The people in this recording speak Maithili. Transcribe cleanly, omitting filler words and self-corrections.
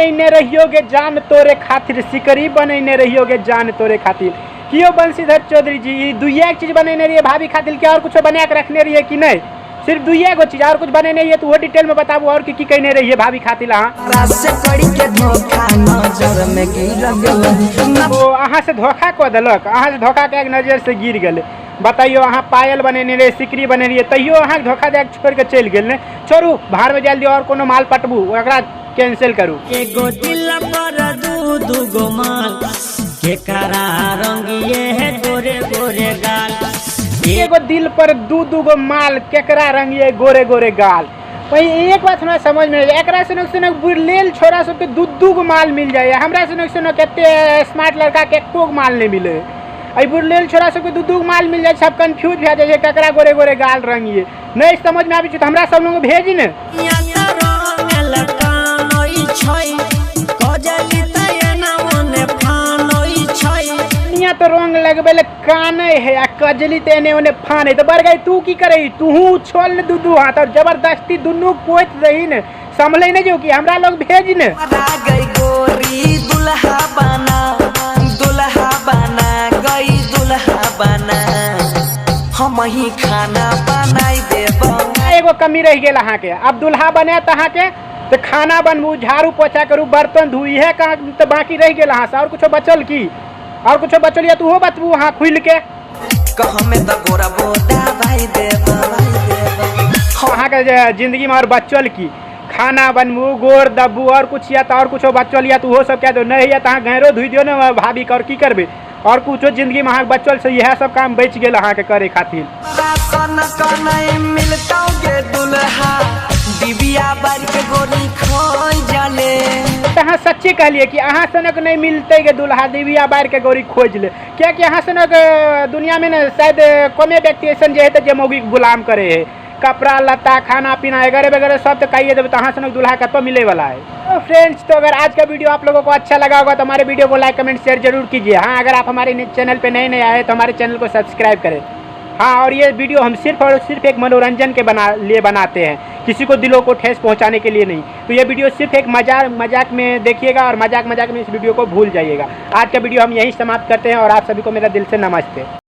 बनैने रहियो गे जान तोरे खातिर, सिकरी बनैने रहियो गे जान तोरे खातिर। कियो बंशीधर चौधरी जी, ई दुइये चीज बनैने रहिए भाभी खातिर कि और कुछो बना के रखने रहिए कि नहीं? सिर्फ दुइये गो चीज, और कुछ बनेने रहिए तो वो डिटेल में बताबू और की की कहने रहिए भाभी खातिर अहाँ। से कड़ी के धोखा नजर में गिर गेलै। ओ अहाँ से धोखा कऽ देलक, अहाँ से धोखा कए के नजर से गिर गेलै। बताइयो, अहाँ पायल बनेने रहिए, सिकरी बनेने रहिए, तैयो अहाँके धोखा दए के छोड़ि के चलि गेल। ने छोड़ू, भाड़ में जाय दियौ, और कोनो माल पटबू, ओकरा कैंसिल करू। एगो दिल पर दू दू गो माल, केकरा रंगिए है गोरे गोरे गाल। एगो दिल पर दू दू गो माल, केकरा रंगिए गोरे गोरे गाल। वही एक बात हमरा समझ में नहीं, एकरा सनक सनक बुढ़लेल छोरा सबके दू दू गो माल मिल जाए, हमरा सनक सनक एते स्मार्ट लड़का के एको गो माल नहीं मिले। एहि बुढ़लेल छोरा सबके दू दू गो माल मिल जाए, सब कंफ्यूज भए जाइ छै केकरा गोरे गोरे गाल रंगिए, नहीं समझ में आबै छै तऽ हमरा सब लोग भेजी ने। कनिया तऽ रंग लगबै लए कानै है आ कजली तऽ एने ओने फानै, तऽ बड़ गई तू की करै? तूहू छोल ने दू दू हाथ और जबरदस्ती दुनू कोइत रही ने, संभले नहीं जो कि हमरा लोग भेज ने। गई गोरी दुल्हा बना, दुल्हा बना गई दुल्हा बना, हम ही खाना बनाई देबो। एगो कमी रहि गेल अहाँके, अब दुल्हा बनायत अहाँके तऽ खाना बनबू, झाड़ू पोछा करू, बर्तन धू, इएह काम तऽ बाकी रहि गेल अहाँसँ, और कुछो बचल की? और कुछो बचल यऽ तऽ ओहो बतबू अहाँ खुलि के। कहमे तऽ गोरा बोदा भाई देबो। अहाँके जे जिंदगीमे और बचल की? खाना बनबू, गोर दबू, और कुछ यऽ तऽ और कुछो बचल यऽ तऽ ओहो सब कए दियौ, नहि यऽ तऽ अहाँ गैरो धोइ दियौ ने भाभीके, और की करबै? और कुछो जिंदगीमे अहाँके बचल से इएह सब काम बचि गेल अहाँके करै खातिर। मिलतौ गे दुल्हा डिबिया बार के गोरी खोज जाले। तऽ अहाँ सच्चे कहलियै कि अहाँ सनक नहि मिलतै गे दुल्हा डिबिया बार के गोरी खोज ले, कियाकि अहाँ सनक दुनियामे ने शायद कमे व्यक्ति ऐसन जे हेतै जे मौगीके गुलाम करे है, कपड़ा लत्ता खाना पीना वगैरह वगैरह सब तो कहिए देबै, तो अहाँ सनक दुल्हा कतौ मिले वाला है। तो फ्रेंड्स, तो अगर आज का वीडियो आप लोगों को अच्छा लगा होगा तो हमारे वीडियो को लाइक कमेंट शेयर जरूर कीजिए। हाँ, अगर आप हमारे चैनल पे नए नए आए तो हमारे चैनल को सब्सक्राइब करें। हाँ, और ये वीडियो हम सिर्फ और सिर्फ एक मनोरंजन के लिए बनाते हैं, किसी को दिलों को ठेस पहुंचाने के लिए नहीं। तो ये वीडियो सिर्फ एक मजाक मजाक में देखिएगा और मजाक मजाक में इस वीडियो को भूल जाइएगा। आज का वीडियो हम यहीं समाप्त करते हैं और आप सभी को मेरा दिल से नमस्ते।